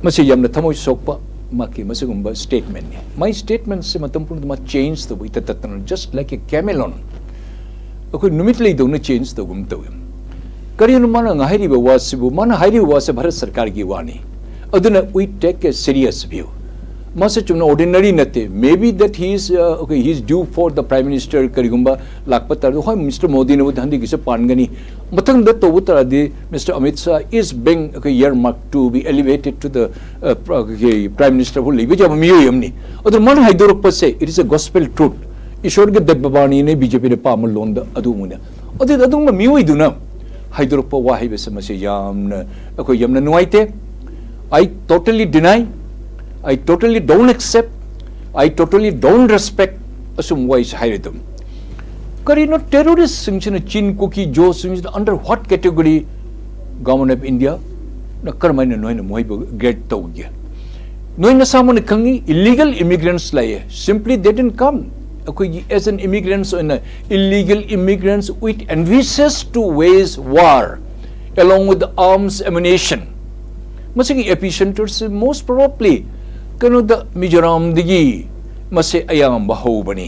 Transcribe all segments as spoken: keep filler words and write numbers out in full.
ꯃꯁꯤ ꯌꯥꯝꯅ ꯊꯃꯣꯏ ꯁꯣꯛꯄ ꯃꯥꯒꯤ ꯃꯁꯤꯒꯨꯝꯕ statement ꯅꯤ꯫ My statement ꯁꯤ ꯃꯇꯝ ꯄꯨꯝꯅꯃꯛꯇ change ꯇꯧꯕ ꯏꯇꯠ ꯇꯠꯇꯅ, just like a chameleon, ꯑꯩꯈꯣꯏ ꯅꯨꯃꯤꯠ ꯂꯩꯗꯧꯅ change ꯇꯧꯒꯨꯝ ꯇꯧꯏ꯫ ꯀꯔꯤꯅꯣ ꯃꯥꯅ ꯍꯥꯏꯔꯤꯕ ꯋꯥꯁꯤꯕꯨ? ꯃꯥꯅ ꯍꯥꯏꯔꯤꯕ ꯋꯥꯁꯦ ꯚꯥꯔꯠ ꯁꯔꯀꯥꯔꯒꯤ ꯋꯥꯅꯤ꯫ ꯑꯗꯨꯅ we take a serious view. ꯃꯥꯁꯦ ꯆꯨꯝꯅ ordinary ꯅꯠꯇꯦ꯫ Maybe that he is, uh, okay, he is due for the Prime Minister, ꯀꯔꯤꯒꯨꯝꯕ ꯂꯥꯛꯄ ꯇꯥꯔꯗꯤ, ꯍꯣꯏ, ꯃꯤꯁꯇꯔ ꯃꯣꯗꯤꯅꯕꯨ ꯍꯟꯗꯛꯀꯤꯁꯦ ꯄꯥꯟꯒꯅꯤ꯫ ꯃꯊꯪꯗ ꯇꯧꯕ ꯇꯥꯔꯗꯤ, mister Amit Shah is being, okay, earmarked to be elevated to the, uh, Prime Minister ꯐꯥꯎ ꯂꯩꯕ ꯌꯥꯕ ꯃꯤꯑꯣꯏ ꯑꯃꯅꯤ꯫ ꯑꯗꯨ ꯃꯥꯅ ꯍꯥꯏꯗꯣꯔꯛꯄꯁꯦ, it is a gospel truth. ꯏꯁꯣꯔꯒꯤ ꯗꯩꯕꯕꯥꯅꯤꯅꯦ, ꯕꯤ ꯖꯦ ꯄꯤꯅ ꯄꯥꯝꯕ ꯂꯣꯟꯗ ꯑꯗꯨꯒꯨꯝꯕꯅꯦ꯫ ꯑꯗꯨ ꯑꯗꯨꯒꯨꯝꯕ ꯃꯤꯑꯣꯏꯗꯨꯅ ꯍꯥꯏꯗꯣꯔꯛꯄ ꯋꯥ ꯍꯥꯏꯕꯁꯦ, ꯃꯁꯤ ꯌꯥꯝꯅ, ꯑꯩꯈꯣꯏ ꯌꯥꯝꯅ ꯅꯨꯡꯉꯥꯏꯇꯦ꯫ I totally deny, I totally don't accept, I totally don't respect ꯑꯁꯨꯝ ꯋꯥꯍꯩꯁꯦ ꯍꯥꯏꯔꯦ ꯑꯗꯨꯝ꯫ ꯀꯔꯤꯅꯣ terrorist ꯁꯤꯡꯁꯤꯅ, ꯆꯤꯟ ꯀꯨꯀꯤ ꯖꯣꯁꯤꯡꯁꯤꯅ under what category Government of India ꯅ ꯀꯔꯝꯍꯥꯏꯅ ꯅꯣꯏꯅ ꯃꯣꯏꯕꯨ grade ꯇꯧꯒꯦ? ꯅꯣꯏ ꯅꯁꯥꯃꯛꯅ ꯈꯪꯉꯤ, illegal immigrants ꯂꯩꯌꯦ꯫ Simply they didn't come. ꯑꯩꯈꯣꯏꯒꯤ as an immigrants ꯑꯣꯏꯅ, illegal immigrants with ambitious to wage war along with arms ammunition. ꯃꯁꯤꯒꯤ epicenter ꯁꯤ most probably ꯀꯩꯅꯣꯗ, ꯃꯤꯖꯣꯔꯥꯝꯗꯒꯤ ꯃꯁꯤ ꯑꯌꯥꯝꯕ ꯍꯧꯕꯅꯤ꯫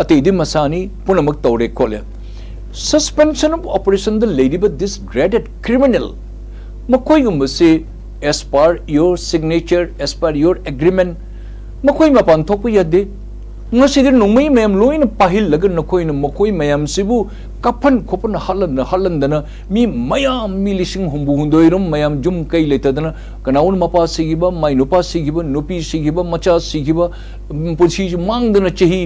ꯑꯇꯩꯗꯤ ꯃꯁꯥꯅꯤ, ꯄꯨꯝꯅꯃꯛ ꯇꯧꯔꯦ ꯈꯣꯠꯂꯦ꯫ Suspension of operation ꯗ ꯂꯩꯔꯤꯕ this dreaded criminal, ꯃꯈꯣꯏꯒꯨꯝꯕꯁꯤ as per your signature, as per your agreement, ꯃꯈꯣꯏ ꯃꯄꯥꯟ ꯊꯣꯛꯄ ꯌꯥꯗꯦ꯫ ꯉꯁꯤꯗꯤ ꯅꯣꯡꯃꯩ ꯃꯌꯥꯝ ꯂꯣꯏꯅ ꯄꯥꯏꯍꯜꯂꯒ ꯅꯈꯣꯏꯅ ꯃꯈꯣꯏ ꯃꯌꯥꯝꯁꯤꯕꯨ ꯀꯥꯞꯍꯟ ꯈꯣꯠꯄꯅ ꯍꯥꯠꯍꯟꯗꯅ, ꯍꯥꯠꯍꯟꯗꯅ ꯃꯤ ꯃꯌꯥꯝ, ꯃꯤ ꯂꯤꯁꯤꯡ ꯍꯨꯝꯐꯨ ꯍꯨꯝꯗꯣꯏ ꯔꯣꯝ ꯃꯌꯥꯝ ꯌꯨꯝ ꯀꯩ ꯂꯩꯇꯗꯅ, ꯀꯅꯥꯒꯨꯝꯕ ꯃꯄꯥ ꯁꯤꯈꯤꯕ, ꯃꯥꯏ ꯅꯨꯄꯥ ꯁꯤꯈꯤꯕ, ꯅꯨꯄꯤ ꯁꯤꯈꯤꯕ, ꯃꯆꯥ ꯁꯤꯈꯤꯕ, ꯎꯝ, ꯄꯨꯟꯁꯤꯁꯤ ꯃꯥꯡꯗꯅ ꯆꯍꯤ,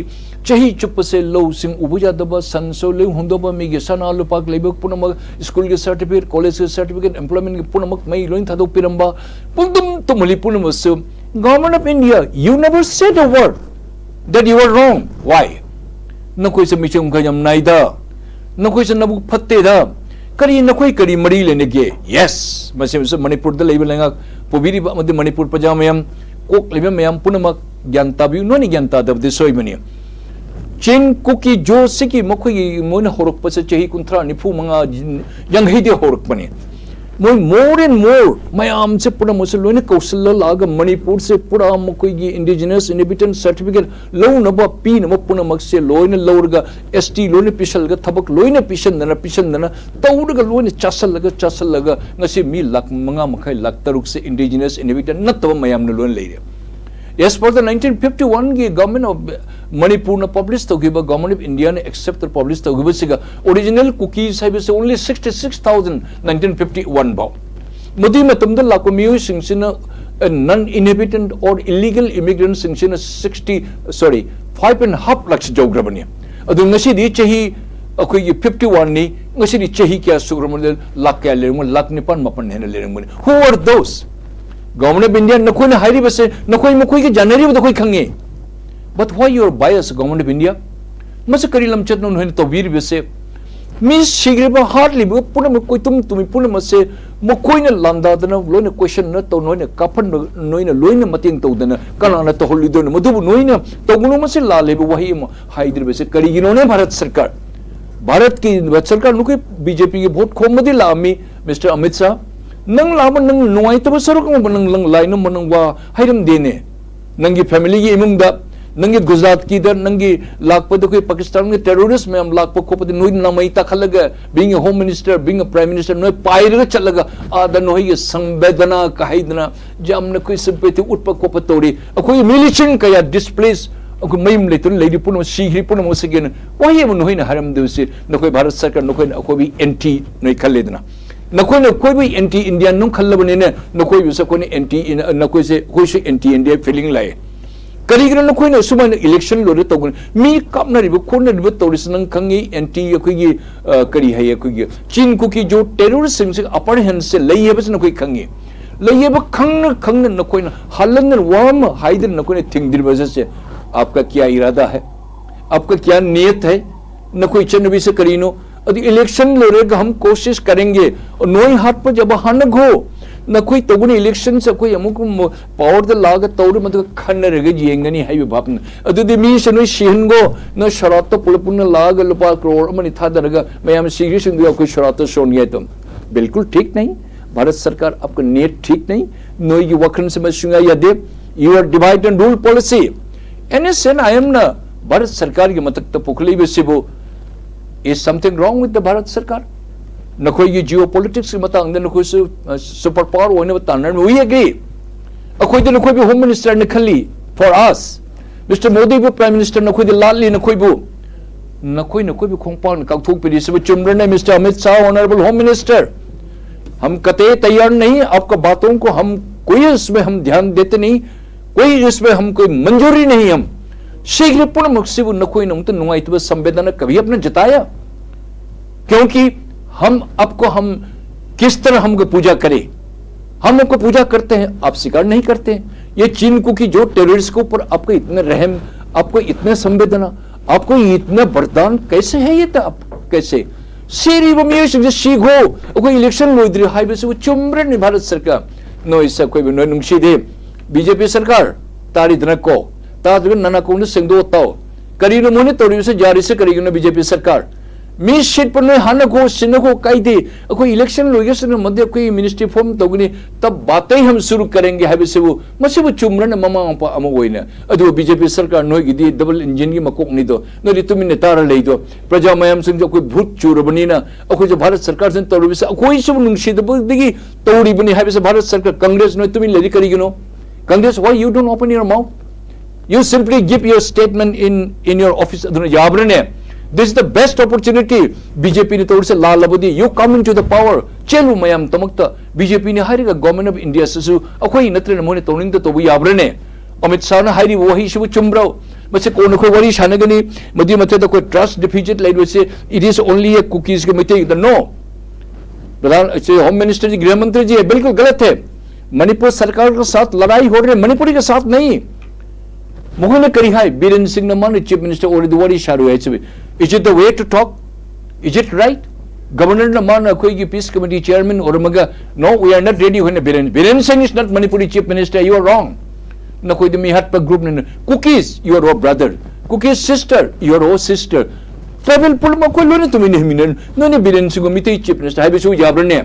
ꯆꯍꯤ ꯆꯨꯞꯄꯁꯦ ꯂꯧꯁꯤꯡ ꯎꯕ ꯌꯥꯗꯕ, ꯁꯟꯁꯨ ꯂꯣꯏ ꯍꯨꯟꯗꯣꯛꯄ, ꯃꯤꯒꯤ ꯁꯅꯥ ꯂꯨꯄꯥ ꯂꯩꯕ ꯄꯨꯝꯅꯃꯛ, ꯁ꯭ꯀꯨꯜꯒꯤ certificate, ꯀꯣꯂꯦꯖꯀꯤ certificate, employment ꯀꯤ ꯄꯨꯝꯅꯃꯛ ꯃꯩ ꯂꯣꯏ ꯊꯥꯗꯣꯛꯄꯤꯔꯝꯕ, ꯄꯨꯡꯗꯨꯝ ꯇꯨꯝꯍꯜꯂꯤ ꯄꯨꯝꯅꯃꯛꯁꯨ, Government of India, you never said a word that you are wrong. Why? ꯅꯈꯣꯏꯁꯦ ꯃꯤꯆꯪ ꯈꯔ ꯌꯥꯝ ꯅꯥꯏꯗ, ꯅꯈꯣꯏꯁꯦ ꯅꯕꯨꯛ ꯐꯠꯇꯦꯗ, ꯀꯔꯤ, ꯅꯈꯣꯏ ꯀꯔꯤ ꯃꯔꯤ ꯂꯩꯅꯒꯦ? Yes, ꯃꯁꯤꯃꯁꯨ ꯃꯅꯤꯄꯨꯔꯗ ꯂꯩꯕ ꯂꯩꯉꯥꯛ ꯄꯨꯕꯤꯔꯤꯕ ꯑꯃꯗꯤ ꯃꯅꯤꯄꯨꯔ ꯄ꯭ꯔꯖꯥ ꯃꯌꯥꯝ, ꯀꯣꯛ ꯂꯩꯕ ꯃꯌꯥꯝ ꯄꯨꯝꯅꯃꯛ ꯒ꯭ꯌꯥꯟ ꯇꯥꯕꯤꯌꯨ꯫ ꯅꯣꯏꯅ ꯒ꯭ꯌꯥꯟ ꯇꯥꯗꯕꯗꯤ ꯁꯣꯏꯕꯅꯤ꯫ ꯆꯤꯟ ꯀꯨꯀꯤ ꯖꯣꯁꯤꯒꯤ ꯃꯈꯣꯏꯒꯤ ꯃꯣꯏꯅ ꯍꯧꯔꯛꯄꯁꯦ ꯆꯍꯤ ꯀꯨꯟꯊ꯭ꯔꯥ, ꯅꯤꯐꯨ ꯃꯉꯥ, ꯌꯥꯡꯈꯩꯗꯤ ꯍꯧꯔꯛꯄꯅꯤ꯫ ꯃꯣꯏ more and more ꯃꯌꯥꯝꯁꯦ ꯄꯨꯝꯅꯃꯛꯁꯦ ꯂꯣꯏꯅ ꯀꯧꯁꯤꯜꯂ ꯂꯥꯛꯑꯒ ꯃꯅꯤꯄꯨꯔꯁꯦ ꯄꯨꯔꯥ ꯃꯈꯣꯏꯒꯤ indigenous inhabitant certificate ꯂꯧꯅꯕ ꯄꯤꯅꯕ ꯄꯨꯝꯅꯃꯛꯁꯦ ꯂꯣꯏꯅ ꯂꯧꯔꯒ S T ꯂꯣꯏꯅ ꯄꯤꯁꯜꯂꯒ ꯊꯕꯛ ꯂꯣꯏꯅ ꯄꯤꯁꯟꯗꯅ ꯄꯤꯁꯟꯗꯅ ꯇꯧꯔꯒ ꯂꯣꯏꯅ ꯆꯥꯁꯜꯂꯒ ꯆꯥꯁꯜꯂꯒ ꯉꯁꯤ ꯃꯤ ꯂꯥꯈ ꯃꯉꯥ ꯃꯈꯥꯏ ꯂꯥꯈ ꯇꯔꯨꯛꯁꯦ indigenous inhabitant ꯅꯠꯇꯕ ꯃꯌꯥꯝꯅ ꯂꯣꯏꯅ ꯂꯩꯔꯦ꯫ As per the nineteen fifty-one ꯒꯤ Government of Manipurꯅ publish ꯇꯧꯈꯤꯕ, Government of Indiaꯅ accept publish ꯇꯧꯈꯤꯕꯁꯤꯒ original Kukis ꯍꯥꯏꯕꯁꯦ only sixty six thousand nineteen fifty one ꯐꯥꯎ꯫ ꯃꯗꯨꯒꯤ ꯃꯇꯝꯗ ꯂꯥꯛꯄ ꯃꯤꯑꯣꯏꯁꯤꯡꯁꯤꯅ non inhabitant or illegal immigrantꯁꯤꯡꯁꯤꯅ sixty, sorry, five and half lakhs ꯌꯧꯈ꯭ꯔꯕꯅꯤ꯫ ꯑꯗꯨ ꯉꯁꯤꯗꯤ ꯆꯍꯤ ꯑꯩꯈꯣꯏꯒꯤ fifty oneꯅꯤ꯫ ꯉꯁꯤꯗꯤ ꯆꯍꯤ ꯀꯌꯥ ꯁꯨꯈ꯭ꯔꯕꯅꯣ? ꯂꯥꯈ ꯀꯌꯥ ꯂꯩꯔꯝꯒꯅꯤ? ꯂꯥꯈ ꯅꯤꯄꯥꯟ ꯃꯥꯄꯟ ꯍꯦꯟꯅ ꯂꯩꯔꯝꯒꯅꯤ꯫ Who are those? Government of India, ꯅꯈꯣꯏꯅ ꯍꯥꯏꯔꯤꯕꯁꯦ ꯅꯈꯣꯏ ꯃꯈꯣꯏꯒꯤ ꯌꯥꯅꯔꯤꯕꯗꯣ ꯑꯩꯈꯣꯏ ꯈꯪꯉꯤ꯫ But why you are biased, Government of India? ꯃꯁꯤ ꯀꯔꯤ ꯂꯝꯆꯠꯅꯣ ꯅꯈꯣꯏꯅ ꯇꯧꯕꯤꯔꯤꯕꯁꯦ? ꯃꯤ ꯁꯤꯈ꯭ꯔꯤꯕ, ꯍꯥꯠꯂꯤꯕ ꯄꯨꯝꯅꯃꯛ, ꯀꯣꯏꯇꯨꯝ ꯇꯨꯝꯃꯤ ꯄꯨꯝꯅꯃꯛꯁꯦ ꯃꯈꯣꯏꯅ ꯂꯥꯟꯗꯥꯗꯅ ꯂꯣꯏꯅ ꯀꯣꯏꯁꯟꯅ ꯇꯧ, ꯅꯣꯏꯅ ꯀꯥꯞꯍꯟꯕ, ꯅꯣꯏꯅ ꯂꯣꯏꯅ ꯃꯇꯦꯡ ꯇꯧꯗꯅ ꯀꯅꯥꯅ ꯇꯧꯍꯜꯂꯣꯏꯗꯣꯏꯅꯣ? ꯃꯗꯨꯕꯨ ꯅꯣꯏꯅ ꯇꯧꯒꯅꯨ꯫ ꯃꯁꯤ ꯂꯥꯜꯂꯦꯕ ꯋꯥꯍꯩ ꯑꯃ ꯍꯥꯏꯗ꯭ꯔꯤꯕꯁꯦ ꯀꯔꯤꯒꯤꯅꯣꯅꯦ? ꯚꯥꯔꯠ ꯁꯔꯀꯥꯔ, ꯚꯥꯔꯠꯀꯤ, ꯚꯥꯔꯠ ꯁꯔꯀꯥꯔ, ꯅꯈꯣꯏ B J Pꯒꯤ vote ꯈꯣꯝꯕꯗꯤ ꯂꯥꯛꯑꯝꯃꯤ, Mister Amit Shah꯫ ꯅꯪ ꯂꯥꯛꯑꯝꯕ, ꯅꯪ ꯅꯨꯡꯉꯥꯏꯇꯕ ꯁꯔꯨꯛ ꯑꯃ ꯅꯪ, ꯅꯪ ꯂꯥꯏꯅ ꯅꯪ ꯋꯥ ꯍꯥꯏꯔꯝꯗꯦꯅꯦ꯫ ꯅꯪꯒꯤ familyꯒꯤ ꯏꯃꯨꯡꯗ, ꯅꯪꯒꯤ ꯒꯨꯖꯔꯥꯠꯀꯤꯗ, ꯅꯪꯒꯤ ꯂꯥꯛꯄꯗ ꯑꯩꯈꯣꯏ ꯄꯥꯀꯤꯁꯇꯥꯟꯒꯤ terrorist ꯃꯌꯥꯝ ꯂꯥꯛꯄ ꯈꯣꯠꯄꯗ ꯅꯣꯏ ꯅꯃꯩ ꯇꯥꯈꯠꯂꯒ, being a home minister, being a prime minister, ꯅꯣꯏ ꯄꯥꯏꯔꯒ ꯆꯠꯂꯒ ꯑꯥꯗ ꯅꯈꯣꯏꯒꯤ ꯁꯪꯕꯦꯗꯅꯥ ꯀꯥꯍꯩꯗꯅ ꯌꯥꯝꯅ ꯑꯩꯈꯣꯏ sympathy ꯎꯠꯄ ꯈꯣꯠꯄ ꯇꯧꯔꯤ꯫ ꯑꯩꯈꯣꯏꯒꯤ militant ꯀꯌꯥ displace, ꯑꯩꯈꯣꯏ ꯃꯌꯨꯝ ꯂꯩꯇꯨꯅ ꯂꯩꯔꯤ ꯄꯨꯝꯅꯃꯛ, ꯁꯤꯈ꯭ꯔꯤ ꯄꯨꯝꯅꯃꯛ ꯑꯁꯤꯒꯤꯅ ꯋꯥꯍꯩ ꯑꯃ ꯅꯈꯣꯏꯅ ꯍꯥꯏꯔꯝꯗꯕꯁꯤ ꯅꯈꯣꯏ ꯚꯥꯔꯠ ꯁꯔꯀꯥꯔ, ꯅꯈꯣꯏꯅ ꯑꯩꯈꯣꯏꯕꯨ anti ꯅꯣꯏ ꯈꯜꯂꯦꯗꯅ꯫ ꯅꯈꯣꯏꯅ ꯑꯩꯈꯣꯏꯕꯨ anti Indian ꯑꯗꯨꯝ ꯈꯜꯂꯕꯅꯤꯅ ꯅꯈꯣꯏꯕꯨꯁꯨ ꯑꯩꯈꯣꯏꯅ anti, ꯅꯈꯣꯏꯁꯦ, ꯑꯩꯈꯣꯏꯁꯨ anti India feeling ꯂꯥꯛꯑꯦ꯫ ꯀꯔꯤꯒꯤꯅꯣ ꯅꯈꯣꯏꯅ ꯁꯨꯃꯥꯏꯅ election ꯂꯣꯏꯔ ꯇꯧꯒꯅꯤ? ꯃꯤ ꯀꯥꯞꯅꯔꯤꯕ ꯈꯣꯠꯅꯔꯤꯕ ꯇꯧꯔꯤꯁꯤ ꯅꯪ ꯈꯪꯉꯤ꯫ Anti ꯑꯩꯈꯣꯏꯒꯤ, ꯑ, ꯀꯔꯤ ꯍꯥꯏꯌꯦ, ꯑꯩꯈꯣꯏꯒꯤ Chin Kuki Jo terroristꯁꯤꯡꯁꯤꯒ upper handꯁꯦ ꯂꯩ ꯍꯥꯏꯕꯁꯤ ꯅꯈꯣꯏ ꯈꯪꯉꯤ꯫ ꯂꯩ ꯍꯥꯏꯕ ꯈꯪꯅ ꯈꯪꯅ ꯅꯈꯣꯏꯅ ꯍꯜꯂꯟꯅ ꯋꯥ ꯑꯃ ꯍꯥꯏꯗꯅ ꯅꯈꯣꯏꯅ ꯊꯤꯡꯗ꯭ꯔꯤꯕ ꯑꯁꯤꯁꯦ आपका क्या इरादा है? आपका क्या नीयत है? ꯅꯈꯣꯏ ꯆꯠꯅꯕꯤꯁꯦ ꯀꯔꯤꯅꯣ? ꯑꯗꯨ election ꯂꯣꯏꯔꯒ हम कोशिश करेंगे, ꯅꯣꯏ ꯍꯥꯠꯄ ꯖꯕ ꯍꯥꯟꯅꯒꯣ꯫ ꯅꯈꯣꯏ ꯇꯧꯒꯅꯤ electionꯁꯦ ꯑꯩꯈꯣꯏ ꯑꯃꯨꯛ powerꯗ ꯂꯥꯛꯑꯒ ꯇꯧꯔ ꯃꯗꯨꯒ ꯈꯟꯅꯔꯒ ꯌꯦꯡꯒꯅꯤ ꯍꯥꯏꯕ ꯚꯥꯞꯅ꯫ ꯑꯗꯨꯗꯤ ꯃꯤꯁꯦ ꯅꯣꯏ ꯁꯤꯍꯟꯒꯣ, ꯅꯣꯏ ꯁꯣꯔꯥꯠꯇ ꯄꯨꯂꯞ ꯄꯨꯟꯅ ꯂꯥꯛꯑꯒ ꯂꯨꯄꯥ ꯀ꯭ꯔꯣꯔ ꯑꯃꯅꯤ ꯊꯥꯗꯔꯒ ꯃꯌꯥꯝ ꯁꯤꯈ꯭ꯔꯤꯁꯤꯡꯗꯨ ꯑꯩꯈꯣꯏ ꯁꯣꯔꯥꯠꯇ ꯁꯣꯟꯒꯦ ꯍꯥꯏꯗꯣ꯫ बिल्कुल ठीक नहीं। ꯚꯥꯔꯠ ꯁꯔꯀꯥꯔ ꯑꯞꯀ ꯅꯤꯌꯠ ꯊꯤꯛ ꯅꯍꯤ, ꯅꯣꯏꯒꯤ ꯋꯥꯈꯜꯁꯦ ꯃꯁꯤ ꯁꯨꯡꯌꯥ ꯌꯥꯗꯦ꯫ You are divide and rule policy. N S N I ꯑꯦꯝꯅ ꯚꯥꯔꯠ ꯁꯔꯀꯥꯔꯒꯤ ꯃꯊꯛꯇ ꯄꯨꯈꯠꯂꯛꯏꯕꯁꯤꯕꯨ is something wrong with the Bharat ꯁꯔꯀꯥꯔ? ꯅꯈꯣꯏꯒꯤ ꯖꯤꯑꯣ ꯄꯣꯂꯤꯇꯤꯛꯁꯀꯤ ꯃꯇꯥꯡꯗ ꯅꯈꯣꯏꯁꯨ ꯁꯨꯄꯔ ꯄꯥꯋꯔ ꯑꯣꯏꯅꯕ ꯇꯥꯟꯅꯔꯝꯃꯤ, we agree. ꯑꯩꯈꯣꯏꯗ ꯅꯈꯣꯏꯕꯨ ꯍꯣꯝ ꯃꯤꯅꯤꯁꯇꯔꯅ ꯈꯜꯂꯤ, for us. ꯃꯤꯁꯇꯔ ꯃꯣꯗꯤꯕꯨ ꯄ꯭ꯔꯥꯏꯝ ꯃꯤꯅꯤꯁꯇꯔ ꯅꯈꯣꯏꯗ ꯂꯥꯠꯂꯤ, ꯅꯈꯣꯏꯕꯨ ꯅꯈꯣꯏ ꯅꯈꯣꯏꯕꯨ ꯈꯣꯡꯄꯥꯛꯅ ꯀꯥꯎꯊꯣꯛꯄꯤꯔꯤꯁꯤꯕꯨ ꯆꯨꯝꯕ꯭ꯔꯅꯦ, mister Amit Shah, honourable home minister? हम कतई तैयार नहीं, आपका बातों को हम कोई इसमें हम ध्यान देते नहीं, कोई इसमें हम कोई मंजूरी नहीं हम। ꯁꯤꯒꯤ ꯄꯨꯝꯅꯃꯛꯁꯤꯕꯨ ꯅꯈꯣꯏꯅ ꯑꯃꯨꯛꯇ ꯅꯨꯡꯉꯥꯏꯇꯕ ꯁꯝꯕꯦꯗꯅ कभी अपना जताया? क्योंकि हम आपको हम किस तरह हमको पूजा करें? हम आपको पूजा करते हैं, आप स्वीकार नहीं करते हैं। ये चीन कुकी जो टेररिस्ट के ऊपर आपको इतने रहम, आपको इतने संवेदना, आपको इतना बरदान कैसे है? ये तो आप कैसे? ꯁꯤꯔꯤꯕ ꯃꯤꯑꯣꯏꯁꯤꯡꯁꯦ ꯁꯤꯈꯣ, ꯑꯩꯈꯣꯏ ꯏꯂꯦꯛꯁꯟ ꯂꯣꯏꯗ꯭ꯔꯤ ꯍꯥꯏꯕꯁꯤꯕꯨ ꯆꯨꯝꯕ꯭ꯔꯅꯤ ꯚꯥꯔꯠ ꯁꯔꯀꯥꯔ? ꯅꯣꯏꯁꯦ ꯑꯩꯈꯣꯏꯕꯨ ꯅꯣꯏ ꯅꯨꯡꯁꯤꯗꯦ꯫ ꯕꯤ ꯖꯦ ꯄꯤ ꯁꯔꯀꯥꯔ, ꯇꯥꯔꯤꯗꯅꯀꯣ? ꯇꯥꯗ꯭ꯔꯒ ꯅꯅꯥꯀꯣꯡꯗ ꯁꯦꯡꯗꯣꯛꯑ ꯇꯥꯎ꯫ ꯀꯔꯤꯅꯣ ꯃꯣꯏꯅ ꯇꯧꯔꯤꯕꯁꯦ, ꯌꯥꯔꯤꯁꯦ ꯀꯔꯤꯒꯤꯅꯣ ꯕꯤ ꯖꯦ ꯄꯤ ꯁꯔꯀꯥꯔ? ꯃꯤ ꯁꯤꯠꯄ ꯅꯣꯏ ꯍꯥꯠꯅꯈꯣ, ꯁꯤꯟꯅꯈꯣ, ꯀꯥꯏꯗꯦ꯫ ꯑꯩꯈꯣꯏ ꯏꯂꯦꯛꯁꯟ ꯂꯣꯏꯒꯁꯤꯅ ꯃꯗꯤ ꯑꯩꯈꯣꯏ ꯃꯤꯅꯤꯁꯇ꯭ꯔꯤ ꯐꯣꯔꯝ ꯇꯧꯒꯅꯤ, ꯇꯕ ꯕꯥꯇꯩ ꯍꯝ ꯁꯨꯔꯨ ꯀꯔꯦꯡꯒꯦ ꯍꯥꯏꯕꯁꯤꯕꯨ, ꯃꯁꯤꯕꯨ ꯆꯨꯝꯕ꯭ꯔꯅ ꯃꯃꯥ ꯃꯄꯥ ꯑꯃ ꯑꯣꯏꯅ? ꯑꯗꯨꯕꯨ ꯕꯤ ꯖꯦ ꯄꯤ ꯁꯔꯀꯥꯔ ꯅꯣꯏꯒꯤꯗꯤ ꯗꯕꯜ ꯏꯟꯖꯤꯟꯒꯤ ꯃꯀꯣꯛꯅꯤꯗꯣ, ꯅꯣꯏꯗꯤ ꯇꯨꯃꯤꯟꯅ ꯇꯥꯔ ꯂꯩꯗꯣ꯫ ꯄ꯭ꯔꯖꯥ ꯃꯌꯥꯝꯁꯤꯡꯁꯨ ꯑꯩꯈꯣꯏ ꯚꯨꯠ ꯆꯨꯔꯕꯅꯤꯅ ꯑꯩꯈꯣꯏꯁꯨ ꯚꯥꯔꯠ ꯁꯔꯀꯥꯔꯁꯤꯅ ꯇꯧꯔꯤꯕꯁꯦ ꯑꯩꯈꯣꯏꯁꯨ ꯅꯨꯡꯁꯤꯗꯕꯗꯒꯤ ꯇꯧꯔꯤꯕꯅꯤ ꯍꯥꯏꯕꯁꯦ ꯚꯥꯔꯠ ꯁꯔꯀꯥꯔ, ꯀꯪꯒ꯭ꯔꯦꯁ ꯅꯣꯏ ꯇꯨꯃꯤꯟ ꯂꯩꯔꯤ ꯀꯔꯤꯒꯤꯅꯣ? Congress, why you don't open your mouth? You simply give your statement in, in your office. ꯑꯗꯨꯅ ꯌꯥꯕ꯭ꯔꯅꯦ? This is the best opportunity. B J ꯄꯤꯅ ꯇꯧꯔꯤꯁꯦ ꯂꯥꯜꯂꯕꯗꯤ, you come into the power. ꯆꯦꯜꯂꯨ ꯃꯌꯥꯝ ꯇꯃꯛꯇ꯫ ꯕꯤ ꯖꯦ ꯄꯤꯅꯤ ꯍꯥꯏꯔꯒ ꯒꯣꯚꯔꯟꯃꯦꯟ ꯑꯣꯐ ꯏꯟꯗꯤꯌꯥꯁꯤꯁꯨ ꯑꯩꯈꯣꯏ ꯅꯠꯇ꯭ꯔꯅ ꯃꯣꯏꯅ ꯇꯧꯅꯤꯡꯗ ꯇꯧꯕ ꯌꯥꯕ꯭ꯔꯅꯦ? ꯑꯃꯤꯠ ꯁꯥꯍꯅ ꯍꯥꯏꯔꯤꯕ ꯋꯥꯍꯩꯁꯤꯕꯨ ꯆꯨꯝꯕ꯭ꯔꯣ? ꯃꯁꯤ ꯀꯣꯟꯅ ꯑꯩꯈꯣꯏ ꯋꯥꯔꯤ ꯁꯥꯟꯅꯒꯅꯤ꯫ ꯃꯗꯨꯒꯤ ꯃꯊꯛꯇ ꯑꯩꯈꯣꯏ ꯇ꯭ꯔꯁ ꯗꯤꯐꯤꯁꯤꯠ ꯂꯩꯔꯤꯕꯁꯤ, it is only a ꯀꯨꯀꯤꯁꯀꯤ ꯃꯩꯇꯩꯒꯤꯗ꯫ No. ꯄ꯭ꯔꯙꯥꯟ, ꯑꯁꯤ ꯍꯣꯝ ꯃꯤꯅꯤꯁꯇꯔ ꯖꯤ, ꯒ꯭ꯔꯍ ꯃꯟꯇ꯭ꯔꯤ ꯖꯤ, ꯕꯤꯜꯀꯨꯜ ꯒꯂꯠ ꯍꯦ꯫ ꯃꯅꯤꯄꯨꯔ ꯁꯔꯀꯥꯔ ꯀ ꯁꯥꯊ ꯂꯔꯥꯏ ꯍꯣ ꯔꯍꯦ, ꯃꯅꯤꯄꯨꯔ ꯀ ꯁꯥꯊ ꯅꯍꯤ꯫ ꯃꯈꯣꯏꯅ ꯀꯔꯤ ꯍꯥꯏ? ꯕꯤꯔꯦꯟ ꯁꯤꯡꯅ ꯃꯥꯅ ꯆꯤꯐ ꯃꯤꯅꯤꯁꯇꯔ ꯑꯣꯏꯔꯗꯤ ꯋꯥꯔꯤ ꯁꯥꯔꯣꯏ ꯍꯥꯏꯁꯤꯕꯤ? Is it the way to talk? Is it right? ꯒꯕꯔꯅꯔꯅ ꯃꯥꯅ ꯑꯩꯈꯣꯏꯒꯤ ꯄꯤꯁ ꯀꯃꯤꯇꯤ ꯆꯤꯌꯔꯃꯦꯟ ꯑꯣꯏꯔꯝꯃꯒ, "No, we are not ready" ꯍꯥꯏꯅ ꯕꯤꯔꯦꯟ, ꯕꯤꯔꯦꯟ ꯁꯤꯡ is not Manipuri chief minister, you are wrong. ꯅꯈꯣꯏꯗꯤ ꯃꯤ ꯍꯥꯠꯄ ꯒ꯭ꯔꯨꯞꯅꯤꯅ, Kukis, you are our brother. Kukis sister, you are our sister. Tribal ꯄꯨꯝꯅꯃꯛ ꯑꯩꯈꯣꯏ ꯂꯣꯏꯅ ꯇꯨꯃꯤꯟꯅ ꯍꯤꯡꯃꯤꯟꯅꯔꯤ꯫ ꯅꯣꯏꯅ ꯕꯤꯔꯦꯟ ꯁꯤꯡꯕꯨ ꯃꯤꯇꯩ ꯆꯤꯐ ꯃꯤꯅꯤꯁꯇꯔ ꯍꯥꯏꯕꯁꯨ ꯌꯥꯕ꯭ꯔꯅꯦ?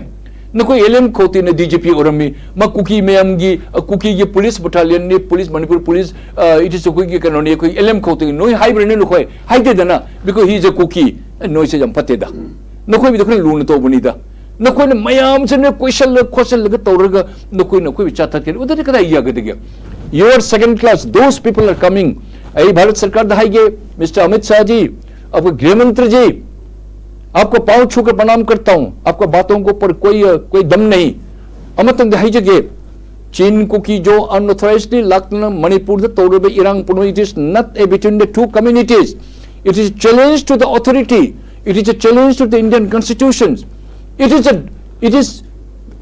ꯅꯈꯣꯏ L M ꯈꯧꯇꯦꯅ D G P ꯑꯣꯏꯔꯝꯃꯤ, ꯃꯥ ꯀꯨꯀꯤ ꯃꯌꯥꯝꯒꯤ, ꯑ, ꯀꯨꯀꯤꯒꯤ ꯄꯨꯂꯤꯁ ꯕꯇꯥꯂꯤꯌꯟꯅꯤ, ꯄꯨꯂꯤꯁ, ꯃꯅꯤꯄꯨꯔ ꯄꯨꯂꯤꯁ, ꯑ, it is ꯑꯩꯈꯣꯏꯒꯤ ꯀꯩꯅꯣꯅꯤ, ꯑꯩꯈꯣꯏ ꯑꯦꯜ ꯑꯦꯝ ꯈꯧꯇꯦ ꯅꯣꯏ ꯍꯥꯏꯕ꯭ꯔꯅꯦ ꯅꯈꯣꯏ? ꯍꯥꯏꯗꯦꯗꯅ, because he is a Kuki꯫ ꯑꯦ, ꯅꯣꯏꯁꯦ ꯌꯥꯝ ꯐꯠꯇꯦꯗ꯫ ꯅꯈꯣꯏꯕꯨꯗꯤ ꯈꯔ ꯂꯨꯅ ꯇꯧꯕꯅꯤꯗ꯫ ꯅꯈꯣꯏꯅ ꯃꯌꯥꯝꯁꯤꯅ ꯀꯣꯏꯁꯜꯂ ꯈꯣꯠꯆꯜꯂꯒ ꯇꯧꯔꯒ ꯅꯈꯣꯏꯅ ꯑꯩꯈꯣꯏꯕꯨ ꯆꯥꯊꯠꯀꯅꯤ꯫ ꯑꯗꯨꯗꯤ ꯀꯗꯥꯏ ꯌꯥꯒꯗꯒꯦ? You are second class, those people are coming. ꯑꯩ ꯚꯥꯔꯠ ꯁꯔꯀꯥꯔꯗ ꯍꯥꯏꯒꯦ, ꯃꯤꯁꯇꯔ ꯑꯃꯤꯠ ꯁꯥꯍ ꯖꯤ, ꯑꯩꯈꯣꯏ ꯒ꯭ꯔꯤꯍ ꯃꯟꯇ꯭ꯔꯤ ꯖꯤ, आपको पांव छूकर प्रणाम करता हूं, आपका बातों के ऊपर कोई, कोई दम नहीं। ꯑꯃꯇꯪꯗꯤ ꯍꯥꯏꯖꯒꯦ, ꯆꯤꯟ ꯀꯨꯀꯤ ꯖꯣ unauthorizedly ꯂꯥꯛꯇꯨꯅ ꯃꯅꯤꯄꯨꯔꯗ ꯇꯧꯔꯤꯕ ꯏꯔꯥꯡ ꯄꯨꯝꯅꯃꯛ, it is not a between the two communities, it is challenge to the authority, it is a challenge to the Indian constitution, it is a, it is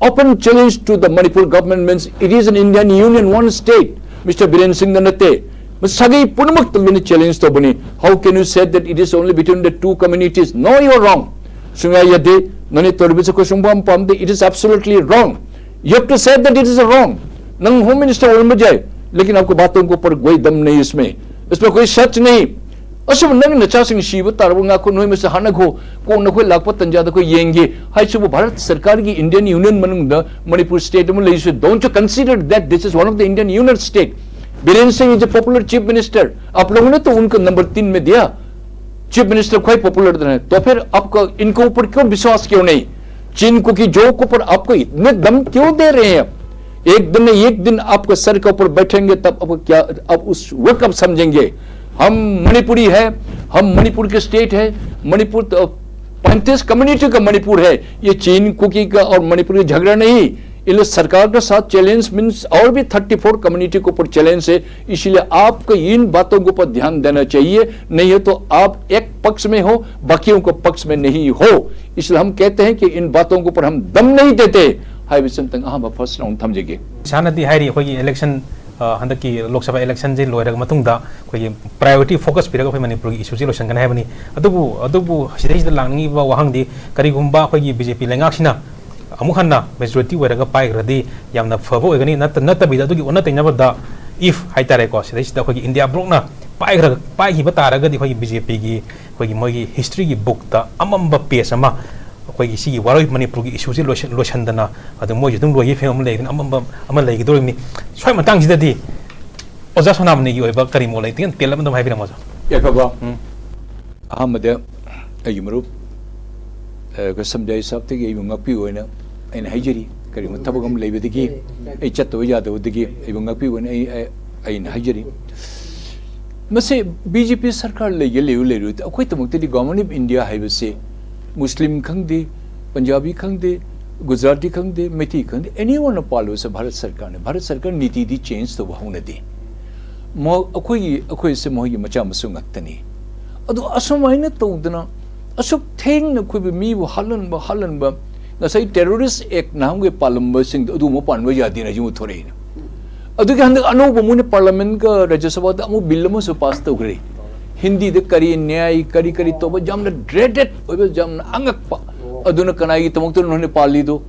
open challenge to the Manipur government, means it is an Indian Union, one state, Mister Biren Singh ꯅꯠꯇꯦ꯫ ꯃꯁꯥꯒꯤ ꯄꯨꯝꯅꯃꯛꯇ ꯂꯣꯏꯅ challenge ꯇꯧꯕꯅꯤ꯫ How can you say that it is only between the two communities? No, you are wrong. ꯁꯨꯡꯌꯥ ꯌꯥꯗꯦ꯫ ꯅꯪꯅ ꯇꯧꯔꯤꯕꯁꯦ ꯑꯩꯈꯣꯏ ꯁꯨꯡꯄꯥꯝ ꯄꯥꯝꯗꯦ꯫ It is absolutely wrong. You have to say that it is wrong. ꯅꯪ ꯍꯣꯝ ꯃꯤꯅꯤꯁꯇꯔ ꯑꯣꯏꯔꯝꯕ ꯌꯥꯏ, लेकिन आपको बातों के ऊपर कोई दम नहीं इसमें, इसमें कोई सच नहीं। ꯑꯁꯨꯝ ꯅꯪ ꯅꯆꯥꯁꯤꯡ ꯁꯤꯕ ꯇꯥꯔꯕ ꯉꯥꯈꯣ, ꯅꯣꯏ ꯃꯁꯤ ꯍꯥꯠꯅꯈꯣ, ꯀꯣꯟꯅ ꯑꯩꯈꯣꯏ ꯂꯥꯛꯄ ꯇꯟꯖꯥꯗ ꯑꯩꯈꯣꯏ ꯌꯦꯡꯒꯦ ꯍꯥꯏꯁꯤꯕꯨ ꯚꯥꯔꯠ ꯁꯔꯀꯥꯔꯒꯤ ꯏꯟꯗꯤꯌꯟ ꯌꯨꯅꯤꯌꯟ ꯃꯅꯨꯡꯗ ꯃꯅꯤꯄꯨꯔ ꯁ꯭ꯇꯦꯠ ꯑꯃ ꯂꯩꯔꯤꯁꯦ, don't you consider that this is one of the Indian Union state? Birendra Singh is a popular chief minister, आप लोगों ने तो उनको नंबर तीन में दिया, चीफ मिनिस्टर ख्वाई पॉपुलर तो है, तो फिर आपका इनको ऊपर क्यों विश्वास क्यों नहीं? चीन को की जो को पर आपको इतने दम क्यों दे रहे हैं? एक दिन न एक दिन आपका सर के ऊपर बैठेंगे, तब आपको क्या, अब उस वक्त आप समझेंगे। हम मणिपुरी है, हम मणिपुर के स्टेट है। मणिपुर तो पैंतीस कम्युनिटी का मणिपुर है। ये चीन कुकी का और मणिपुर का झगड़ा नहीं। इन लोग सरकार के साथ चैलेंज मीन्स और भी थर्टी फोर कम्युनिटी के ऊपर चैलेंज है। इसलिए आपको इन बातों के ऊपर ध्यान देना चाहिए, नहीं है तो आप एक पक्ष में हो, बाकियों के पक्ष में नहीं हो। इसलिए हम कहते हैं कि इन बातों के ऊपर हम दम नहीं देते। ꯍꯥꯏꯕꯁꯤ ꯑꯝꯇꯪ ꯑꯍꯥꯟꯕ ꯐꯥꯔꯁ ꯔꯥꯎꯟ ꯊꯝꯖꯒꯦ꯫ ꯏꯁꯥꯅꯗꯤ ꯍꯥꯏꯔꯤ, ꯑꯩꯈꯣꯏꯒꯤ ꯏꯂꯦꯛꯁꯟ, ꯑ, ꯍꯟꯗꯛꯀꯤ ꯂꯣꯛ ꯁꯚꯥ ꯏꯂꯦꯛꯁꯟꯁꯤ ꯂꯣꯏꯔꯕ ꯃꯇꯨꯡꯗ ꯑꯩꯈꯣꯏꯒꯤ ꯄ꯭ꯔꯥꯏꯌꯣꯔꯤꯇꯤ ꯐꯣꯀꯁ ꯄꯤꯔꯒ ꯑꯩꯈꯣꯏ ꯃꯅꯤꯄꯨꯔꯒꯤ ꯏꯁꯨꯁꯤ ꯂꯣꯏꯁꯤꯟꯒꯅꯤ ꯍꯥꯏꯕꯅꯤ꯫ ꯑꯗꯨꯕꯨ, ꯑꯗꯨꯕꯨ ꯁꯤꯗꯩꯁꯤꯗ ꯂꯥꯛꯅꯤꯡꯉꯤꯕ ꯋꯥꯍꯪꯗꯤ, ꯀꯔꯤꯒꯨꯝꯕ ꯑꯩꯈꯣꯏꯒꯤ ꯕꯤ ꯖꯦ ꯄꯤ ꯂꯩꯉꯥꯛꯁꯤꯅ ꯑꯃꯨꯛ ꯍꯟꯅ ꯃꯦꯖꯣꯔꯤꯇꯤ ꯑꯣꯏꯔꯒ ꯄꯥꯏꯈ꯭ꯔꯗꯤ ꯌꯥꯝꯅ ꯐꯕ ꯑꯣꯏꯒꯅꯤ꯫ ꯅꯠꯇ-, ꯅꯠꯇꯕꯤꯗ ꯑꯗꯨꯒꯤ ꯑꯣꯟꯅ ꯇꯩꯅꯕꯗ, ꯏꯐ ꯍꯥꯏꯇꯥꯔꯦꯀꯣ, ꯁꯤꯗꯩꯁꯤꯗ ꯑꯩꯈꯣꯏꯒꯤ ꯏꯟꯗꯤꯌꯥ ꯕ꯭ꯂꯣꯛꯅ ꯄꯥꯏꯈ꯭ꯔ-, ꯄꯥꯏꯈꯤꯕ ꯇꯥꯔꯒꯗꯤ ꯑꯩꯈꯣꯏꯒꯤ ꯕꯤ ꯖꯦ ꯄꯤꯒꯤ ꯑꯩꯈꯣꯏꯒꯤ ꯃꯣꯏꯒꯤ ꯍꯤꯁꯇ꯭ꯔꯤꯒꯤ ꯕꯨꯛꯇ ꯑꯃꯝꯕ ꯄꯦꯖ ꯑꯃ ꯑꯩꯈꯣꯏꯒꯤ ꯁꯤꯒꯤ ꯋꯥꯔꯣꯏ ꯃꯅꯤꯄꯨꯔꯒꯤ ꯏꯁꯨꯁꯦ ꯂꯣꯏꯁꯤꯟ-, ꯂꯣꯏꯁꯤꯟꯗꯅ ꯑꯗꯨꯝ ꯃꯣꯏꯁꯨ ꯑꯗꯨꯝ ꯂꯣꯏꯒꯤ ꯐꯤꯕꯝ ꯑꯃ ꯂꯩ, ꯑꯗꯨꯅ ꯑꯃ, ꯑꯃ, ꯑꯃ ꯂꯩꯒꯗꯧꯔꯤꯕꯅꯤ꯫ ꯁ꯭ꯋꯥꯏ ꯃꯇꯥꯡꯁꯤꯗꯗꯤ ꯑꯣꯖꯥ ꯁꯣꯅꯥꯃꯅꯤꯒꯤ ꯑꯣꯏꯕ ꯀꯔꯤ ꯃꯣꯠ ꯂꯩ? ꯇꯦꯜꯂꯞꯅ ꯑꯗꯨꯝ ꯍꯥꯏꯕꯤꯔꯝꯃꯣ, ꯑꯣꯖꯥ꯫ ꯌꯥꯏꯐꯕ꯫ ꯎꯝ꯫ ꯑꯍꯥꯟꯕꯗ ꯑꯩꯒꯤ ꯃꯔꯨꯞ, ꯑ, ꯀꯁꯝꯖꯥꯏ ꯁꯥꯍꯕꯇꯒꯤ ꯑꯩꯕꯨ ꯉꯥꯛꯄꯤꯌꯨ ꯍꯥꯏꯅ ꯑꯩꯅ ꯍꯥꯏꯖꯔꯤ꯫ ꯀꯔꯤꯒꯨꯝꯕ ꯊꯕꯛ ꯑꯃ ꯂꯩꯕꯗꯒꯤ ꯑꯩ ꯆꯠꯇꯕ ꯌꯥꯗꯕꯗꯒꯤ ꯑꯩꯕꯨ ꯉꯥꯛꯄꯤꯌꯨ ꯍꯥꯏꯅ ꯑꯩ, ꯑꯩ, ꯑꯩꯅ ꯍꯥꯏꯖꯔꯤ꯫ ꯃꯁꯤ ꯕꯤ ꯖꯦ ꯄꯤ ꯁꯔꯀꯥꯔ ꯂꯩꯒꯦ ꯂꯩꯌꯨ ꯂꯩꯔꯨ, ꯑꯩꯈꯣꯏꯒꯤꯗꯃꯛꯇꯗꯤ Government of India ꯍꯥꯏꯕꯁꯤ ꯃꯨꯁꯂꯤꯝ ꯈꯪꯗꯦ, ꯄꯟꯖꯥꯕꯤ ꯈꯪꯗꯦ, ꯒꯨꯖꯔꯥꯇꯤ ꯈꯪꯗꯦ, ꯃꯩꯇꯩ ꯈꯪꯗꯦ, anyone ꯅ ꯄꯥꯜꯂꯨꯕꯁꯦ ꯚꯥꯔꯠ ꯁꯔꯀꯥꯔꯅꯤ꯫ ꯚꯥꯔꯠ ꯁꯔꯀꯥꯔ ꯅꯤꯇꯤꯗꯤ change ꯇꯧꯕ ꯍꯧꯅꯗꯦ꯫ ꯃ-, ꯑꯩꯈꯣꯏꯒꯤ, ꯑꯩꯈꯣꯏꯁꯦ ꯃꯈꯣꯏꯒꯤ ꯃꯆꯥ ꯃꯁꯨ ꯉꯥꯛꯇꯅꯤ꯫ ꯑꯗꯣ ꯑꯁꯨꯃꯥꯏꯅ ꯇꯧꯗꯅ ꯑꯁꯨꯛ ꯊꯦꯡꯅ ꯑꯩꯈꯣꯏꯕꯨ ꯃꯤꯕꯨ ꯍꯥꯠꯍꯟꯕ, ꯍꯥꯠꯍꯟꯕ, ꯉꯁꯥꯏ terrorist act ꯅꯍꯥꯟꯒꯤ ꯄꯥꯜꯂꯝꯕꯁꯤꯡꯗꯣ ꯑꯗꯨꯒꯨꯝꯕ ꯄꯥꯟꯕ ꯌꯥꯗꯦꯅ ꯍꯧꯖꯤꯛ ꯑꯃꯨꯛ ꯊꯣꯔꯛꯏꯅꯦ꯫ ꯑꯗꯨꯒꯤ ꯍꯟꯗꯛ ꯑꯅꯧꯕ ꯃꯣꯏꯅ parliament ꯀ ꯔꯥꯖ꯭ꯌ ꯁꯚꯥꯗ ꯑꯃꯨꯛ bill ꯑꯃꯁꯨ pass ꯇꯧꯈ꯭ꯔꯦ꯫ ꯍꯤꯟꯗꯤꯗ ꯀꯔꯤ ꯅ꯭ꯌꯥꯏ, ꯀꯔꯤ ꯀꯔꯤ ꯇꯧꯕ, ꯌꯥꯝꯅ dreaded ꯑꯣꯏꯕ, ꯌꯥꯝꯅ ꯑꯉꯛꯄ꯫ ꯑꯗꯨꯅ ꯀꯅꯥꯒꯤꯗꯃꯛꯇꯅꯣ ꯅꯣꯏꯅ ꯄꯥꯜꯂꯤꯗꯣ?